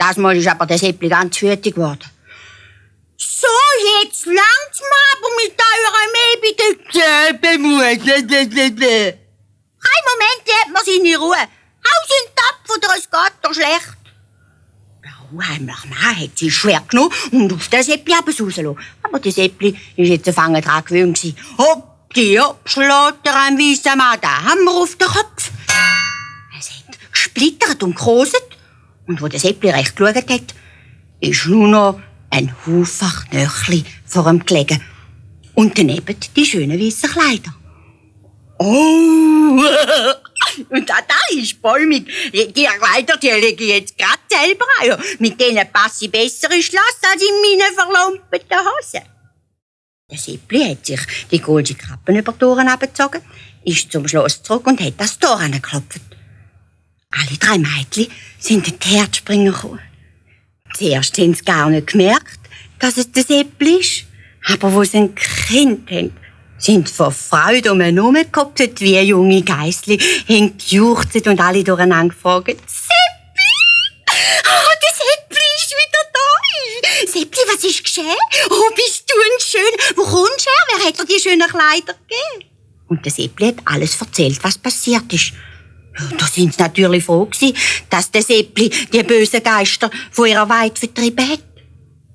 Das Mal ist aber der Seppli ganz wütig geworden. So, jetzt langt's mir aber mit eurem ewigen Kein Moment, lässt man seine Ruhe. Haus in den Topf oder es geht doch schlecht. Der unheimliche Mann hat sie schwer genommen und auf den Seppli rausgelassen. Aber der Seppli war jetzt ein dran gewöhnt. Hopp, die hopp, schlägt er ein weißer Mann den Hammer auf den Kopf. Es hat gesplittert und gekoset. Und wo der Seppli recht geschaut hat, ist nur noch ein Haufen Knöchli vor ihm gelegen. Und daneben die schönen weißen Kleider. Oh! Und da ist bäumig. Die Kleider, die lege ich jetzt gerade selber an. Mit denen passe ich besser ins Schloss als in meinen verlumpeten Hosen. Der Seppli hat sich die goldene Kappe über die Ohren abgezogen, ist zum Schloss zurück und hat das Tor angeklopft. Alle 3 Mädchen sind in die Herzspringer gekommen. Zuerst haben sie gar nicht gemerkt, dass es der Seppli ist. Aber wo sie ein Kind haben, sind vor Freude herumgekopft wie junge Geissli, haben gejuchzt und alle durcheinander gefragt: Seppli! Oh, der Seppli ist wieder da! Seppli, was ist geschehen? Oh, bist du ein schön? Wo kommst du her? Wer hat dir die schönen Kleider gegeben? Und der Seppli hat alles erzählt, was passiert ist. Ja, da sind sie natürlich froh gewesen, dass der Seppli die bösen Geister von ihrer Weide vertrieben hat.